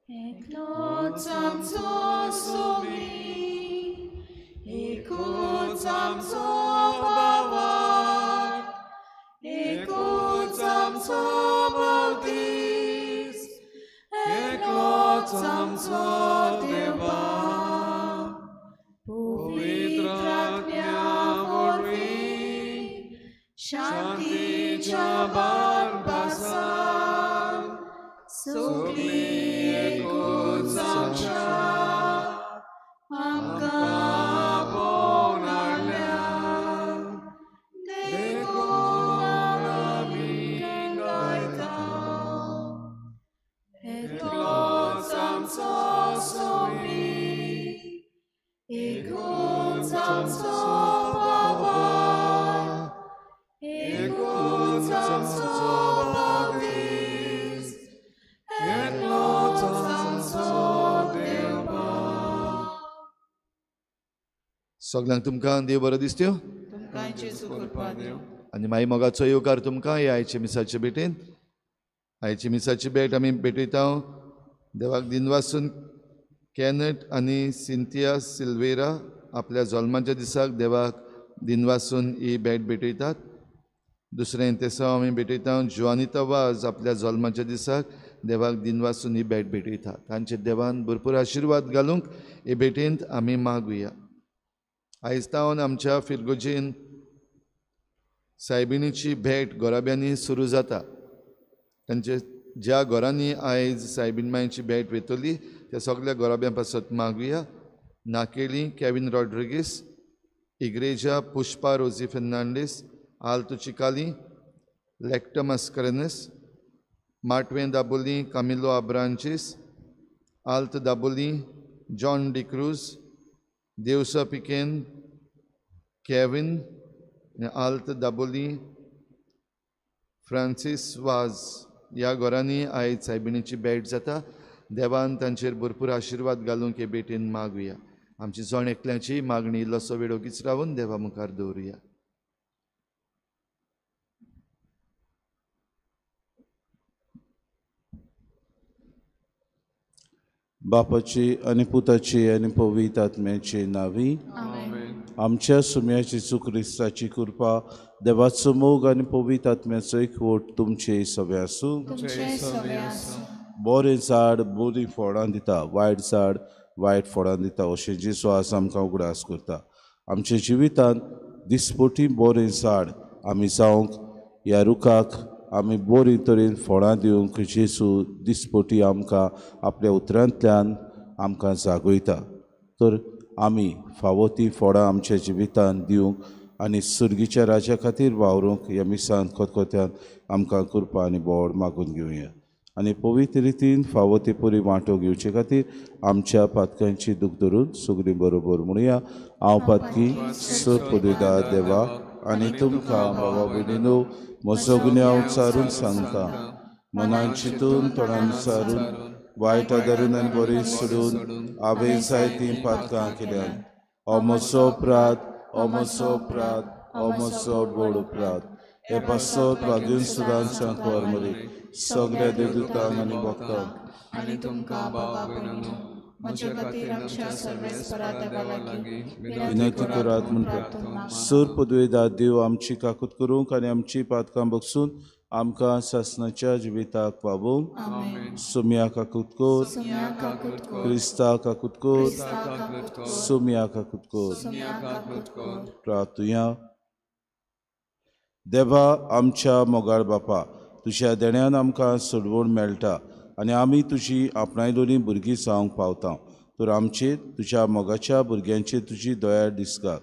एकलोच आमचो स्वामी, एकूच आमचो बाबा, एकूच आमचो बावतीस, एकलोच आमचो देवा, पवित्र आत्म्या वरवीं शांतीच्या बारबासान सगळीं एकूच आमच्या आमकां आपोवन हाडल्या, देखून आमी गायता. एकलोच आमचो स्वामी, एकूच आमचो बाबा, एकूच आमचो बावतीस, एकलोच आमचो देवा. सगल्यांक तुमकां देव बरो दिसत्यो तुमकां जेजू कृपा दिवं. आनी मागीर मोगाचो येवकार तुमकां हे आयचे मिसाचे भेटेन. आयची मिसाची भेट आमी भेटयता देवाक दिनवासून कॅनट आनी सिंथिया सिल्वेरा आपल्या जल्माच्या दिसाक देवाक दिनवासून ही भेट भेटयतात. दुसरें तेसांव आमी भेटयता जुआनिता वाज आपल्या जल्माच्या दिसाक देवाक दिनवासून ही भेट भेटयतात. तांचे देवान भरपूर आशिर्वाद घालूंक हे भेटेंत आमी मागुया. आयज तावन आमच्या फिरगोजेन सायबिणीची भेट घराब्यांनी सुरू जाता. तांचे ज्या घरांनी आयज सायबीण मायची भेट वेतली त्या सगळ्या घराब्यां पासत मागुया. नाकेली केविन रॉड्रिगीस, इग्रेजा पुष्पा रोजी फेर्नांडीस, आल्तो चिकाली, लेक्ट Mascarenhas, Matwem Dabolim Camilo Abranches, Alto Dabolim, John D'Cruz, देवसा पिकेन, Kevin Alto Dabolim, Francis Vaz ह्या घरांनी आयज सायबिणीची भेट जाता. देवान तांचेर भरपूर आशिर्वाद घालूंक हे भेटेन मागुया. आमची जण एकल्याची मागणी इल्लोसो वेळ ओगीच रावन देवा मुखार दवरुया. बापाची आनी पुताची आनी पवित्र आत्म्याची नावी. आमच्या सुम्या जेजू क्रिस्ताची कृपा, देवाचो मोग आनी पवित्र आत्म्याचो एकवट तुमचे सगळे आसूं. बरें झाड बरीं फळां दिता, वायट झाड वायट फळां दिता, अशें जेजू आज आमकां उगडास करता. आमच्या जिवितांत दिसपटी बरें झाड आमी जावंक, ह्या रुखाक आमी बरी तरेन फळां दिवंक जेजू दिसपटी आमकां आपल्या उतरांतल्यान आमकां जागयता. तर आमी फावो ती फळां आमच्या जिवितांत दिवंक आनी सुर्गीच्या राजा खातीर वावरूंक ह्या मिसान खतखत्यान आमकां कृपा आनी बोड मागून घेवया. आनी पवित्र रितीन फावो ते परी वांटो घेवचे खातीर आमच्या पातकांची दूख धरून सगळीं बरोबर म्हणुया. हांव पातकी सपदुदा देवा आनी तुमकां बाबा भयणीनो म्हजो गुन्यांव चारून सांगता. मनान चिंतून तोंडान सारून वायट धरून आनी बरी सोडून हांवें जायतीं पातकां केल्यात. हो म्हजो अपराध, हो म्हजो अपराध, हो म्हजो व्हड अपराध. हे पासत भाग्यून सुदांच्या कुंवर सगळ्या देवदूतांक आनी भक्तांक आनी तुमकां बाबा भयणीनो म्हजे खातीर आमच्या सर्वेस्परा देवा लागीं विनंती करात म्हणटा. सर पदवेदार देव आमची काकूत करूंक आनी आमची पातकां बगसून आमकां सासणाच्या जिविताक पावोवंक. सुम्या काकूत कर, क्रिस्ता काकूत कर, सुम्या काकूत कर. प्रार्थुया. देवा आमच्या मोगाळ बापा, तुज्या देण्यान आमकां सोडवण मेळटा आनी आमी तुजी आपणायलोली भुरगीं जावंक पावता. तर आमचेर तुज्या मोगाच्या भुरग्यांचेर तुजी दया दिसता.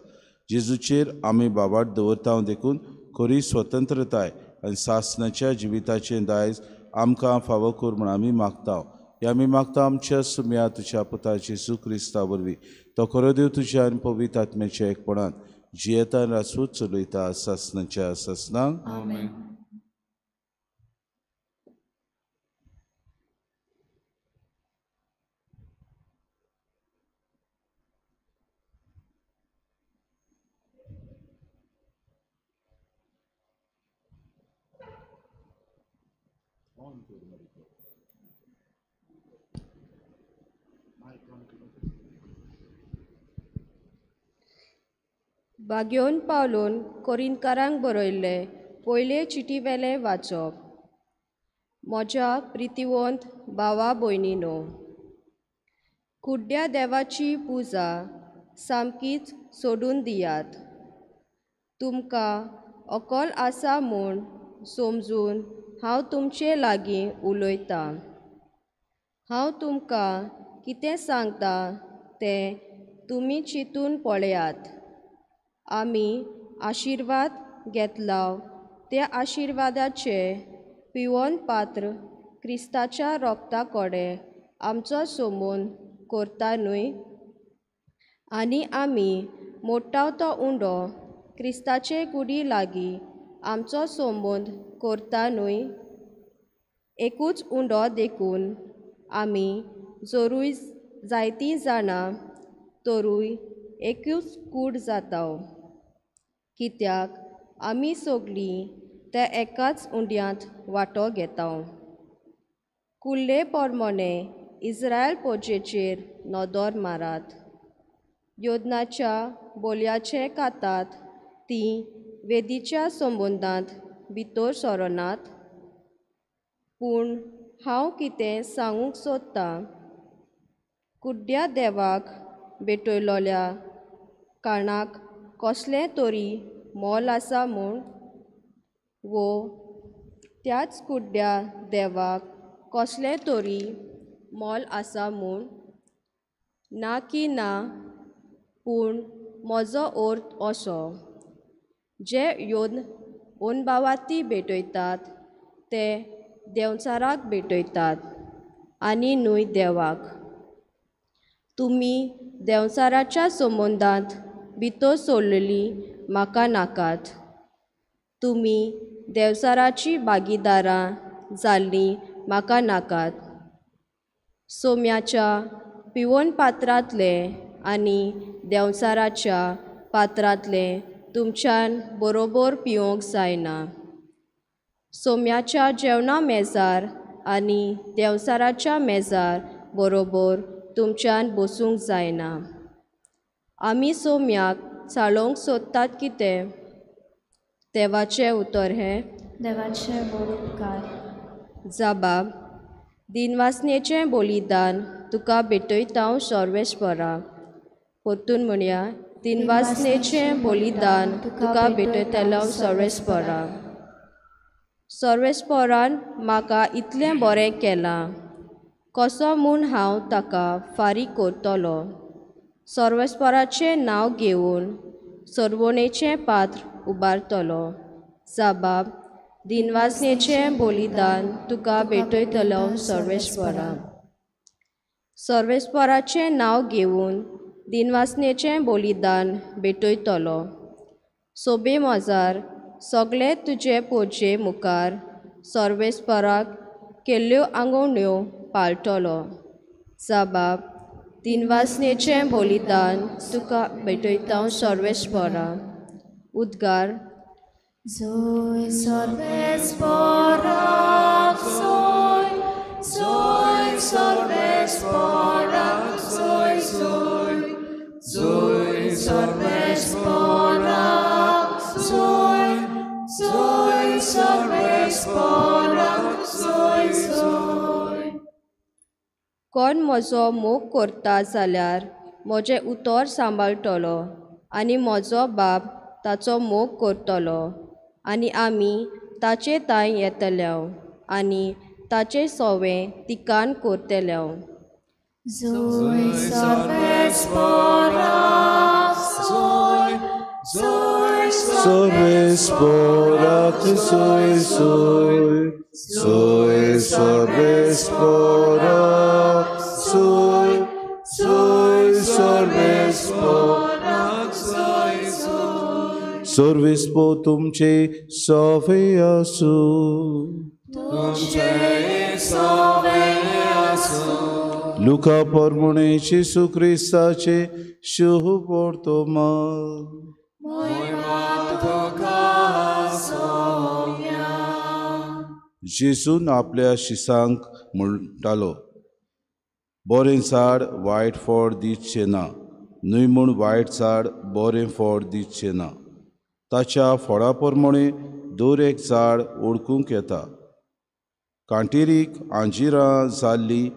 जेजूचेर आमी बाबाट दवरता देखून खरी स्वतंत्रताय आनी सासणाच्या जिविताचें दायज आमकां फावो कर म्हूण आमी मागता. हे आमी मागता आमच्या सुम्या तुज्या पुता जेजू क्रिस्ता वरवीं. तो खरो देव तुज्या आनी पवित्र आत्म्याच्या एकपणान जियेता राजपूत चलयता सासणाच्या सासणाक. बागयोन पावलून कोरिंतकारांक बरयल्ले पयले चिटीवेलें वाचप. म्हज्या प्रितिवंत भावा भयणीनो, कुड्ड्या देवाची पुजा सामकीच सोडून दियात. तुमकां अकल आसा म्हूण समजून हांव तुमचे लागीं उलयतां. हांव तुमकां कितें सांगता तें तुमी चिंतून पळयात. आमी आशिर्वाद घेतला त्या आशिर्वादाचे पिवन पात्र क्रिस्ताच्या रोगता कडेन आमचो संबंद करता न्हय? आनी आमी मोडटा तो उंडो क्रिस्ताचे कुडी लागीं आमचो संबंद करता न्हय? एकूच उंडो देखून आमी जरूय जायतीं जाणां तरूय एकूच कूड जाता, कित्याक आमी सगळीं त्या एकाच उंड्यांत वांटो घेता. कुल्ले पोरमोणे इस्रायल पोजेचेर नदर मारात. योदनाच्या बोलयाचे कातात तीं वेदीच्या संबंदांत भितर सरनात. पूण हांव कितें सांगूंक सोदतां, कुड्ड्या देवाक भेटयलोल्या कारणाक कसलें तरी मोल आसा म्हूण, वो त्याच कुड्ड्या देवाक कसलें तरी मोल आसा म्हूण? ना की ना, पूण म्हजो अर्थ असो, जे योन ओनभावाती भेटयतात ते देंवचाराक भेटयतात आनी न्हय देवाक. तुमी देंवचाराच्या संबंदांत भितर सोडलेली म्हाका नाकात. तुमी देंवचाराची भागीदारां जाल्लीं म्हाका नाकात. सोम्याच्या पिवन पात्रांतलें आनी देंवचाराच्या पात्रांतलें तुमच्यान बरोबर पिवंक जायना. सोम्याच्या जेवणा मेजार आनी देंवचाराच्या मेजार बरोबर तुमच्यान बसूंक जायना. आमी सोम्याक चालोवंक सोदतात कितें? देवाचें उतर हें. देवाचें व्हड उपकार. जाबाब, दिनवासनेचें बलिदान तुका भेटयता सर्वेस्परा. परतून म्हणया, दिनवासनेचें बलिदान तुका भेटयतलो सर्वेस्परा. सर्वेस्परान म्हाका इतलें बरें केलां, कसो म्हूण हांव ताका फारीक करतलो? सर्वेस्पराचें नांव घेवन सरवणेचें पात्र उबारतलो. जाबाब, दिनवासनेचें बलिदान तुका भेटयतलो सर्वेस्परा. सर्वेस्पराचें नांव घेवन दिनवासनेचें बलिदान भेटयतलो. सोबे मोजार सगळे तुजे पोजे मुखार सर्वेस्पराक केल्ल्यो आंगवण्यो पाळटलो. जाबाब, दिनवासनेचें बलिदान तुका भेटयता सर्वेस्परा. उद्गार. Zoe सर्वेस्पराक सोय, सोय सर्वेस्पराक सोय, सोय, सोय सर्वेस्पराक सोय, सोय सर्वेस्पराक सोय, सोय. कोण म्हजो मोग करता जाल्यार म्हजें उतर सांबाळटलो आनी म्हजो बाप ताचो मोग करतलो आनी आमी ताचे तांय येतले आनी ताचे सोवे तिकान करतले. Zoe सर्वेस्पराक सोय, सोय सर्वेस्पराक सोय, सोय, सोय सर्वेस्पराक सोय, सोय सर्वेस्पराक सोय, सोय. सर्वेस्पो तुमचे सोवे आसूं. तुमचे सोवे आसूं. लुका परमणे जेसू क्रिस्ताचे शुभ वर्तमान. महिमा तुका सोम्या. जेजून आपल्या शिसांक म्हणटालो, बरें झाड वायट फळ दिवचें ना, न्हय म्हूण वायट झाड बरें फळ दिवचें ना. ताच्या फळा प्रमाणे दर एक झाड ओळखूंक येता. कांटेरीक आंजिरां जाल्ली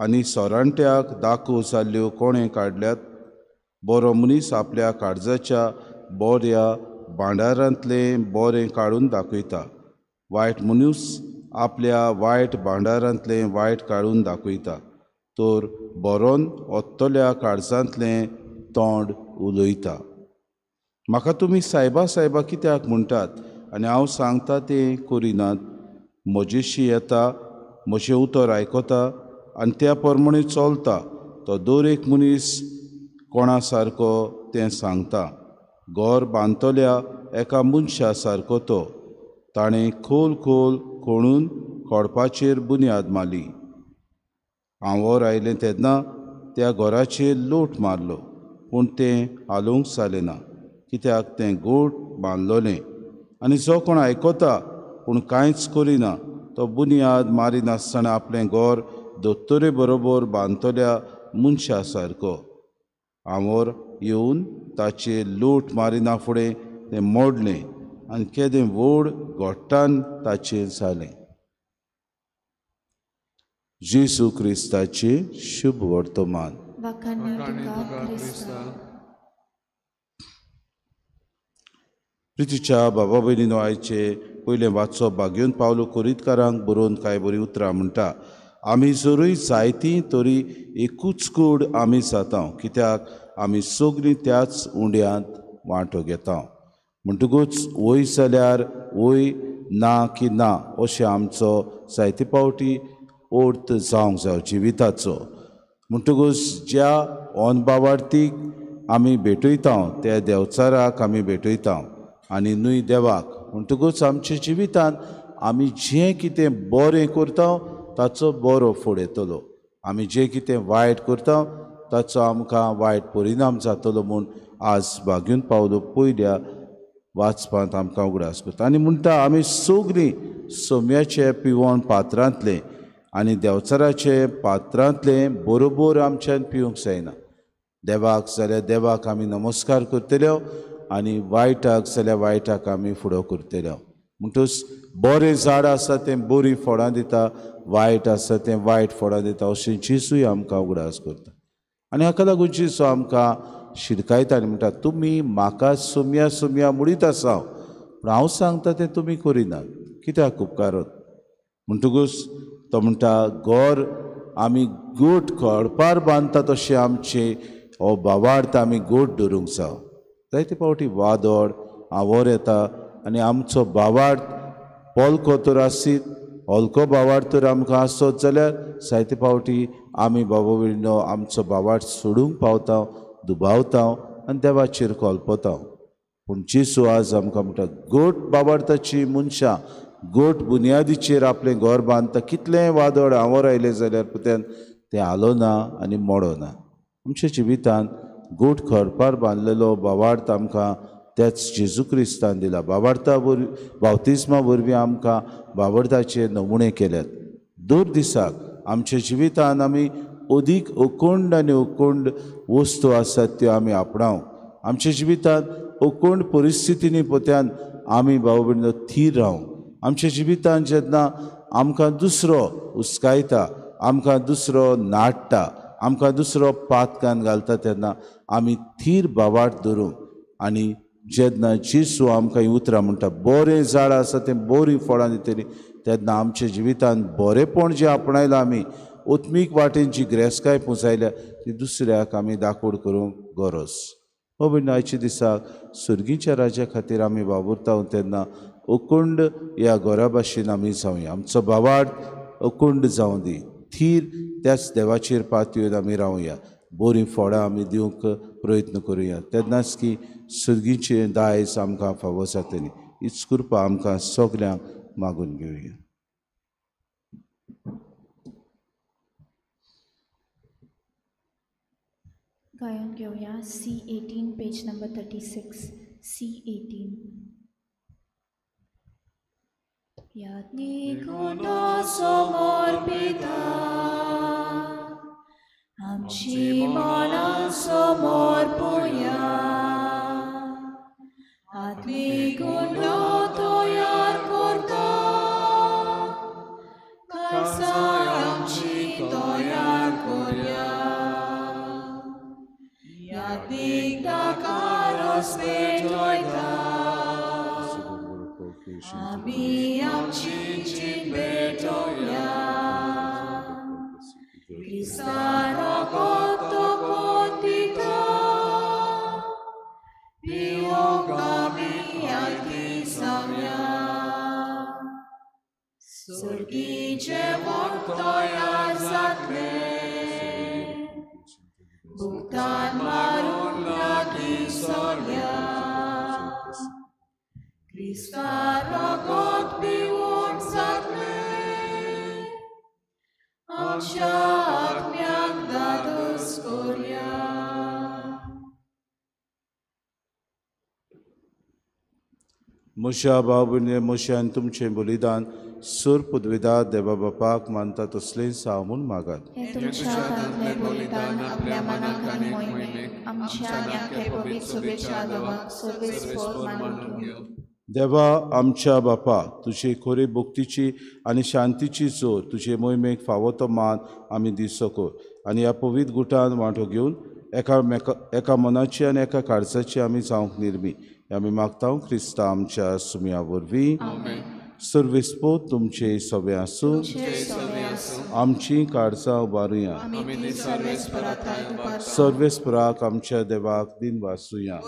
आनी सोरांट्याक दाखो जाल्ल्यो कोणें काडल्यात? बरो मनीस आपल्या काळजाच्या बऱ्या भांडारांतलें बरें काडून दाखयता. वायट मनीस आपल्या वायट भांडारांतलें वायट काडून दाखयता. तर बरोन ओत्तल्या काळजांतलें तोंड उलयता. म्हाका तुमी सायबा सायबा कित्याक म्हणटात आनी हांव सांगता तें करिनात? म्हजेशी येता, म्हजें उतर आयकता आनी त्या प्रमाणे चलता तो दर एक मनीस कोणा सारको तें सांगता. घर बांदतल्या एका मनशा सारको तो. ताणें खोल खोल खणून खडपाचेर बुन्याद मारली. आंवर आयलें तेन्ना त्या घराचेर लोट मारलो, पूण तें हालोवंक जालें ना, कित्याक तें गोट बांदलोलें. आनी जो कोण आयकता पूण कांयच करिना तो बुन्याद मारिनासतना आपलें घर दोतोरे बरोबर बांदतल्या मनशा सारको. आंवर येवन ताचेर लोट मारिना फुडें तें मोडलें आनी केदें व्हड घोट्टान ताचेर जालें. जेजू क्रिस्ताचें शुभ वर्तमान. प्रितीच्या बाबा भयणीनो, आयचे पयलें वाचप बागेवन पावलो कोरीतकारांक बरोवन कांय बरीं उतरां म्हणटा, आमी जरूय जायतीं तरी एकूच कूड आमी जाता, कित्याक आमी सगळीं त्याच उंड्यांत वांटो घेता. म्हणटकूच वय जाल्यार वय, ना की ना अशें आमचो जायते पावटी अर्थ जावंक जाय जिविताचो. म्हणटकूच ज्या अनबावार्थीक आमी भेटयता त्या देवचाराक आमी भेटयता आनी न्हय देवाक. म्हणटकूच आमच्या जिवितांत आमी जें कितें बरें करता ताचो बरो फळ येतलो, आमी जें कितें वायट करता ताचो आमकां वायट परिणाम जातलो म्हूण आज बागेवन पावलो पयल्या वाचपांत आमकां उगडास करता. आनी म्हणटा आमी सगळीं सोम्याचे पिवण पात्रांतलें आनी देवचाराचे पात्रांतलें बरोबर आमच्यान पिवंक जायना. देवाक जाल्यार देवाक आमी नमस्कार करतले आनी वायटाक जाल्यार वायटाक आमी फुडो करतले. म्हणटकच बरें झाड आसा तें बरीं फळां दिता, वायट आसा तें वायट फळां दिता अशें जेजूय आमकां उगडास करता. आनी हाका लागून जेजू आमकां शिडकायता आनी म्हणटा, तुमी म्हाका सोम्या सोम्या म्हणीत आसा, पूण हांव सांगता तें तुमी करिनात, कित्याक उपकारत? म्हणटकूच तो म्हणटा, घर आमी गोट खडपार बांदता तशें आमचें हो बावार्थ आमी गोट धरूंक जाय. जायते फावटी वादळ आंवर येता आनी आमचो बावार्थ पोलको तर आसीत, हलको बावार्थ तर आमकां आसत जाल्यार जायते फावटी आमी बाबा भयणीनो आमचो बावार्थ सोडूंक पावता, दुबावता आनी देवाचेर कल्पता. पूण जेजू आज आमकां म्हणटा, गोट बावार्थाची मनशां गोट बुन्यादीचेर आपलें घर बांदता, कितलें वादळ आंवर आयलें जाल्यार पुत्यान तें हालोना आनी मोडना. आमच्या जिवितांत गोट खडपार बांदलेलो बावार्थ आमकां त्याच जेजू क्रिस्तान दिला. बावार्था वरवीं, बावतिस्मा वरवीं आमकां बावर्थाचे नमुणे केल्यात. दर दिसाक आमच्या जिवितांत आमी अदीक अकोंड आनी अकोंड वस्तू आसात त्यो आमी आपणावंक. आमच्या जिवितांत अकोंड परिस्थितींनी पोत्यान आमी भाव भयणीनो थीर रावंक. आमच्या जिवितांत जेन्ना आमकां दुसरो हुस्कायता, आमकां दुसरो नाडटा, आमकां दुसरो पातकान घालता तेन्ना आमी थीर बावार्थ धरूंक. आनी जेन्ना जेजू आमकां हीं उतरां म्हणटा, बरें झाड आसा तें बरीं फळां दितलीं, तेन्ना आमच्या जिवितांत बरेंपण जें आपणायलां आमी, आत्मीक वाटेन जी ग्रेसकाय पुंजायल्या ती दुसऱ्याक आमी दाखोवड करूंक गरज. हो भयणीनो, आयच्या दिसाक सर्गीच्या राज्या खातीर आमी वावुरता तेन्ना अकोंड ह्या घरा भाशेन आमी जावया. आमचो भावार्थ अकोंड जावं दी, थीर त्याच देवाचेर पातयेवन आमी रावया, बरीं फळां आमी दिवंक प्रयत्न करुया, तेन्नाच की सर्गीचें दायज आमकां फावो जातलें. हीच कृपा आमकां सगल्यांक मागून घेवया. गायन घेवया C18 page number 36. C18. याज्ञिकुंडो समर्पिता आमची मनां समर्पया आत्मीक उंडो तयार करता काळजां आमची तयार करया यादीक ताका पेटयता आमी आमची जीण भेटोवया क्रिस्ता रगत तुका दिता पिवंक आमी आयती जावया सर्गी जेवण तयार जातलें भुगतान मारून लागीं सरया क्रिस्ता रगत पिवंक जातलें आमच्या आत्म्याक धादोस करया. म्हज्या भाव भयणी म्हजें आनी तुमचें बलिदान सूर पुदविदा देवा बापाक मानता तसलेंच हांव म्हूण मागात. हें तुमच्या हातांतलें बलिदान आपल्या मनाक आनी मोहिमेक आमच्या आनी आख्या पवित्र सभेच्या देवाक सर्वेस्पर मानून घेवं. देवा आमच्या बापा, तुजे खोरे भक्तीची आनी शांतीची जोर तुजे मोहिमेक फावो तो मान आमी दिसो कर आनी ह्या पवित्र गुटान वांटो घेवन एका मनाची आनी एका काळजाची आमी जावंक निर्मी आमी मागता क्रिस्ता आमच्या सुमया वरवीं. सर्वेस्पोत तुमचे सगळे आसूं. आमची काळजां उबारुया. सर्वेस्पराक आमच्या देवाक दिन वासुया.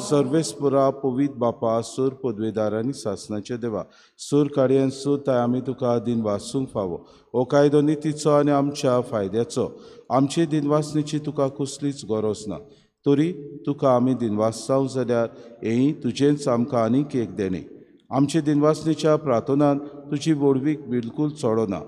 सर्वेस्परा पवित्र बापा, सूर पदवेदार आनी सासनाचे देवा, सूर कार्यान सुताय आमी तुका दिन वासूंक फावो. हो कायदो नितीचो आनी आमच्या फायद्याचो. आमचे दिनवासणेची तुका कसलीच गरज ना, तरी तुका आमी दिनवासाव जाल्यार हेंय तुजेंच आमकां आनीक एक देणें. आमचे दिनवासणेच्या प्रार्थनान तुजी व्हडवीक बिलकूल चडना,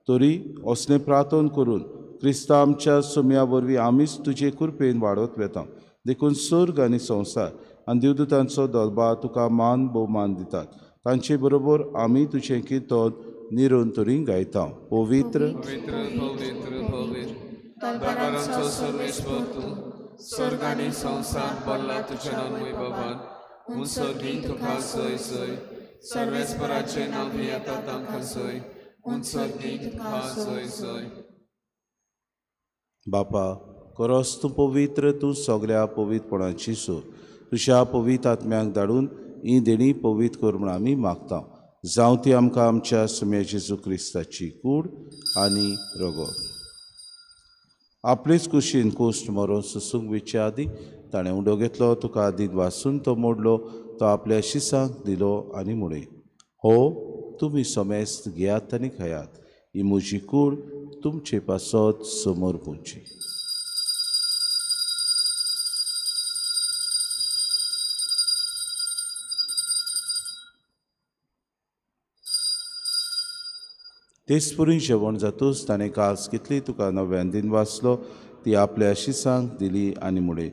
तरी असलें प्रार्थन करून क्रिस्ता आमच्या सुमया वरवीं आमीच तुजे कृपेन वाडत वेता. देखून सर्ग आनी संवसार आनी देवदूतांचो दरबार तुका मान भोवमान दितात. तांचे बरोबर आमी तुजें किर्तन निरंतरी गायता. पवित्र पवित्र पवित्र पवित्र दरबारांचो सर्वेस्पर तूं, स्वर्ग आनी संवसार भरला तुज्या वैभवान. उंच सर्गीं तुका सय सय, सर्वेस्पराचें नांव येता तांकां सय, उंच सर्गीं तुका सय सय. बापा, खरोच तूं पवित्र, तूं सगळ्या पवित्रपणाची सूर. तुज्या पवित्र आत्म्याक धाडून ही देणी पवित्र कर म्हूण आमी मागता. जावं ती आमकां आमच्या सुम्या जेजू क्रिस्ताची कूड आनी रगत. आपलेच कुशीन कोश्ट मरोन सुसूंक वयचे आदीं ताणें उंडो घेतलो, तुका आदीं वासून तो मोडलो, तो आपल्या शिसांक दिलो आनी म्हणलें, हो तुमी समेस्त घेयात आनी खायात, ही म्हजी कूड तुमचे पासत समोर पुची. तेचपरी जेवण जातूच ताणें कास घेतली, तुका नव्यान दिन वाचलो, ती आपल्या शिसांक दिली आनी म्हणलें,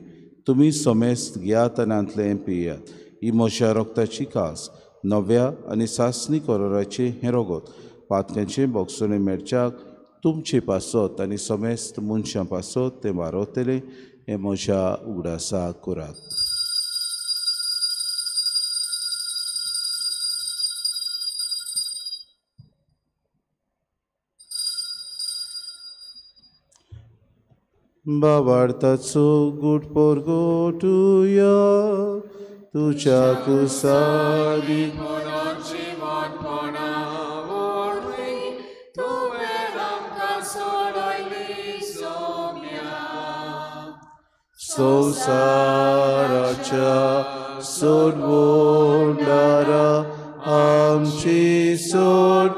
तुमी समेस्त घेयात आनी हांतलें पियात, ही म्हज्या रक्ताची कास, नव्या आनी सासणी कराराचें हें रगत, पातक्यांचें बोगसणें मेळच्याक तुमचे पासत आनी समेस्त मनशां पासत तें वारवतलें, हें म्हज्या उगडासाक करात. बाबार्थाचो गुट परगटुया तुज्या कुसानी संवसाराच्या सोडवणारा आमची सोड.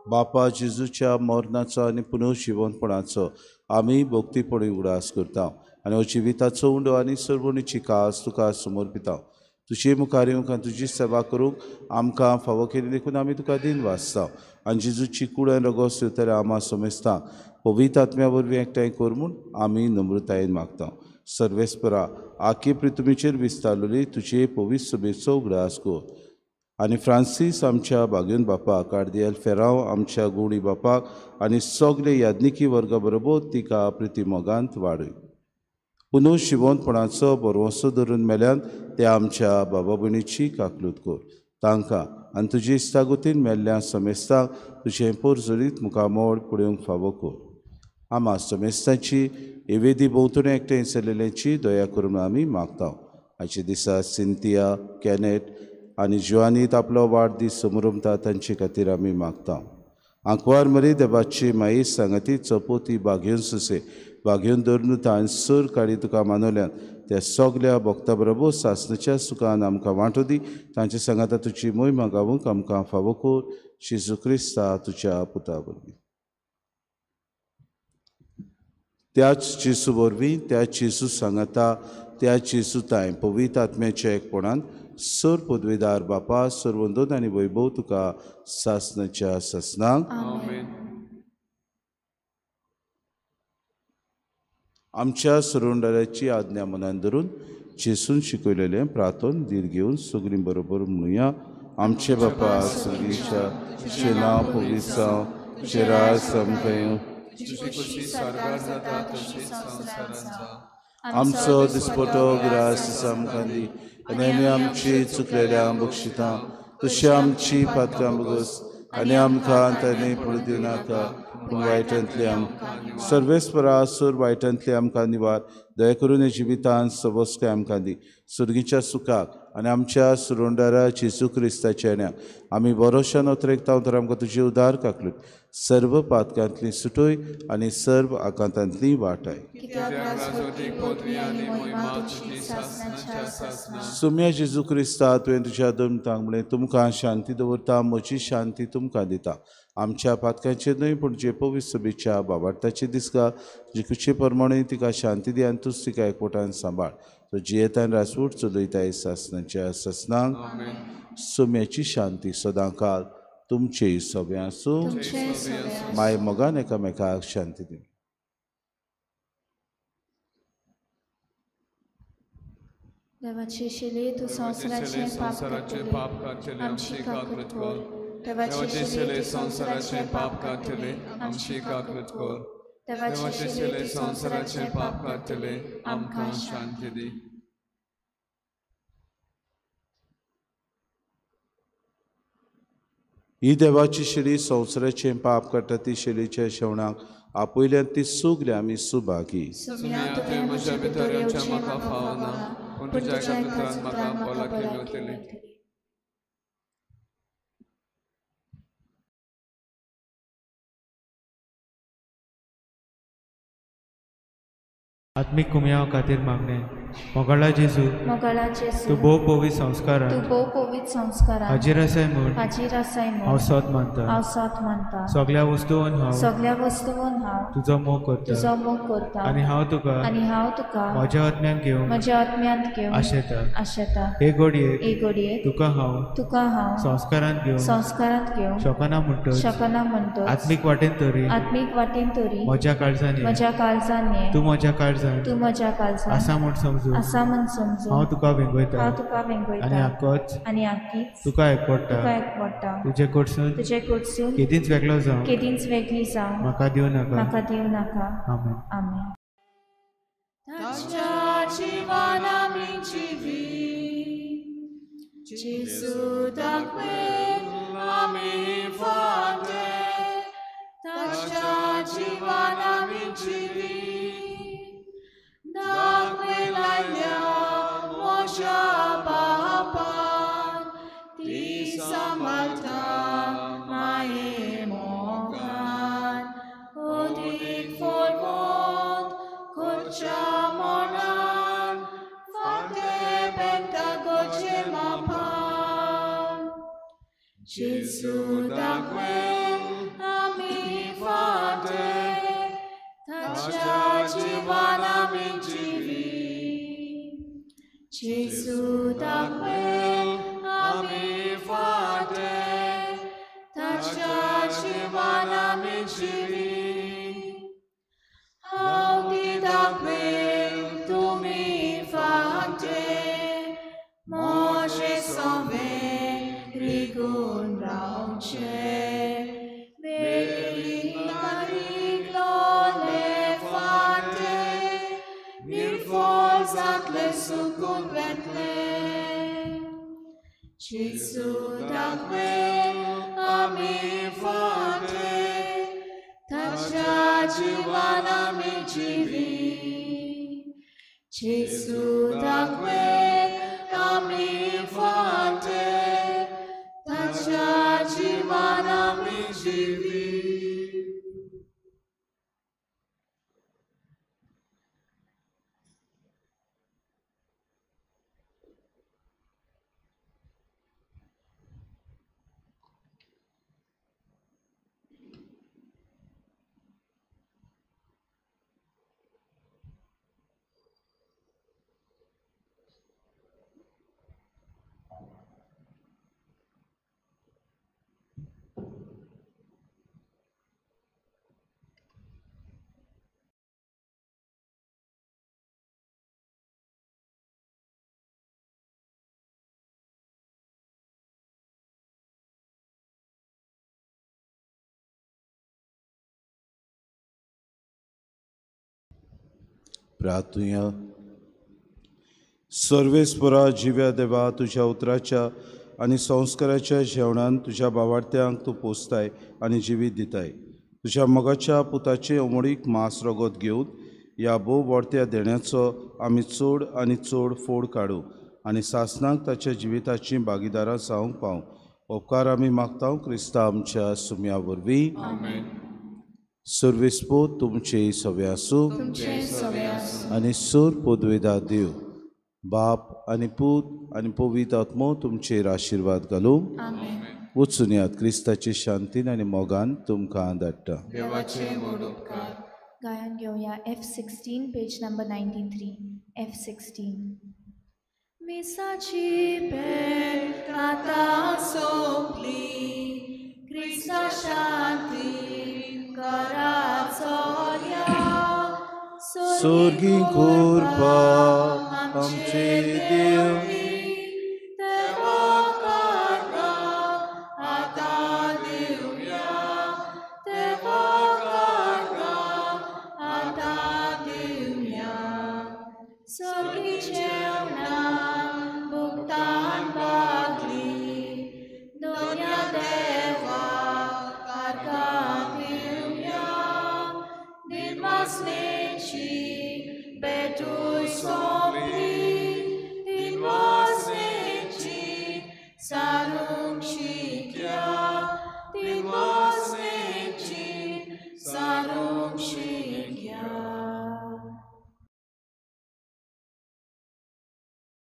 बापा जेजूच्या मरणाचो आनी पुनर्जिवनपणाचो आमी भक्तीपणी उगडास करता आनी हो जिविताचो उंडो आनी सर्वणीची कास तुका समर्पिता. तुजे मुखार येवंक आनी तुजी सेवा करूंक आमकां फावो केली देखून आमी तुका दिन वाचता आनी जेजूची कूड आनी रगत शिवतले आमा समेस्ता पवित्र आत्म्या वरवीं एकठांय कर म्हूण आमी नम्रतायेन मागता. सर्वेस्परा आखी पृथ्वीचेर विस्तारलेली तुजे पवित्र सभेचो उगडास कर आनी फ्रांसीस आमच्या बागेवन बापाक, कार्दियल फेराव आमच्या गुणी बापाक आनी सगळे याज्ञिकी वर्गा बरोबर तिका प्रिती मोगांत वाडय. पुनू शिवोनपणाचो बरवसो धरून मेल्यान ते आमच्या बाबा भयणीची काकलूत कर. तांकां आनी तुजी इश्टागतीन मेल्ल्या समेस्तांक तुजें पोरजोरीत मुखामोळ पळोवंक फावो कर. आमा समेस्तांची एवेदी भोंवतणी एकठांय चलयल्ल्याची दया करून आमी मागता. आयच्या दिसा सिंतिया, कॅनेट आनी जुआनीत आपलो वाडदीस समरमता तांचे खातीर आमी मागता. आंकवार मरी देवाची माई सांगाती चपोती बागेवन सुसे बागेवन धरून तांणी सर काडी तुका मानवल्यान त्या सगल्या भक्ता बरोबर सासणाच्या सुखान आमकां वांटो दी. तांचे सांगाता तुजी मोहिमा गावूंक आमकां फावो कर. जेजू क्रिस्ता तुज्या पुता वरवीं. त्याच जेजू वरवीं, त्याच जेजू सांगाता, त्याच जेजू तांय पवित्र आत्म्याच्या एकपणान सर पदवीदार बापा सर्वंदन आनी वैभव तुका सासणाच्या सासणाक. आमच्या सरुंडाराची आज्ञा मनान धरून जेसून शिकयलेलें प्रार्थन धीर घेवन सगळीं बरोबर म्हणुया. आमचे बापा सगळीच्या तुजें नांव पवित्र जावं, तुजें राज आमकां येवं, आमचो दिसपटो ग्रास आमकां दी आनी आमी आमची चुकलेल्या बक्षिता तशी आमची पात्रां बगस आनी आमकां ताणें पडूं दिवनाका पूण वायटांतले आमकां सर्वेस्परा सूर वायटांतले आमकां निवार. दया करून हे जिवितांत सबस्काय आमकां दी. सुर्गीच्या सुखाक आनी आमच्या सुरोंडारा जेजू क्रिस्ताच्या येण्याक आमी बरोशान अतरेकता तर आमकां तुजी उदार काकलूत सर्व पातकांतली सुटोय आनी सर्व आकांतांतली वाटाय. सुम्या जेजू क्रिस्ता तुवें तुज्या दोन म्हणलें तुमकां शांती दवरता, म्हजी शांती तुमकां दिता. आमच्या पातकांचेर न्हय पूण जे पवित्र सभेच्या बाबार्थाची दिसका जिकुचे प्रमाणे तिका शांती दी आनी तूच तिका एकवटान सांबाळ. तो जियेतान रासवूट चलयताय सासणाच्या सासणाक. सुम्याची शांती सदांकाल तुमचे सगळें आसूं. माय मोगान एकामेकाक शांती दी. देवाची शिले तूं संवसाराचें पाप काडटलें आमची काकूट कर. देवाचे शिले संवसाराचें पाप काडटले आमची काकूट कर. देवाचे शिले संवसाराचें पाप काडटले आमकां शांती दी. ही देवाची शिली संवसाराचें पाप काडटा ती शिलीच्या शेवणाक आपयल्यान ती सगळी आमी सुभागी. म्हज्या भितर येवचें म्हाका फावना पूण तुज्या एका उतरान म्हाका भलायकी मेळटली. आत्मीक कुमयाव खातीर मागणें. मोगाळा जेजू, तूं भोव पवित्र संस्कारांत हाजीर आसाय म्हूण हांव सोत मानता. सगळ्या वस्तून हांव तुजो मोग करता आनी हांव तुका म्हज्या आत्म्यांत घेवंक आशेता. हे घडयेक तुका हांव संस्कारांत घेवंक शकना म्हणटच आत्मीक वाटेन तरी म्हज्या काळजान ये, तूं म्हज्या काळजान आसा म्हूण समजू हांव तुका वेंगयता आनी आक्कीच तुका एकवटा. तुजे कडसून केदींच वेगळो जावं म्हाका दिवं नाका. आमेन. आमेन. Gesù da quel ami fate, taccia giovana mincivi. Gesù da quel ami fate, taccia giovana mincivi. Audi da quel tu mi fate, moje sauve. जेजू दाखय आमी फाटे ताच्या जिवान आमी जिवी जेजू दाखय आमी फाटे ताच्या जिवान आमी जिवी. प्रार्थुया. सर्वेस्परा जिव्या देवा, तुज्या उतराच्या आनी संस्काराच्या जेवणान तुज्या बावार्थ्यांक तूं पोसताय आनी जिवीत दिताय. तुज्या मोगाच्या पुताचे उमळीक मांस रगत घेवन ह्या भोव व्हडत्या देण्याचो आमी चड आनी चड फोड काडूं आनी सासणाक ताच्या जिविताची भागीदारां जावंक पावूं. उपकार आमी मागता क्रिस्ता आमच्या सुम्या वरवीं. सर्वेस्पो तुमचे सवे आसूं आनी सोर पदवेदा देव बाप आनी पूत आनी पवित्र आत्मो तुमचेर आशिर्वाद घालूं. वचून यात क्रिस्ताची शांतीन आनी मोगान तुमकां धाडटा. गायन घेवया F16 page number 93. F16. मिसाची भेट आतां सोंपली, क्रिस्ता शांती करा चोरया, सोर्गी कृपा आमचे देव Deus.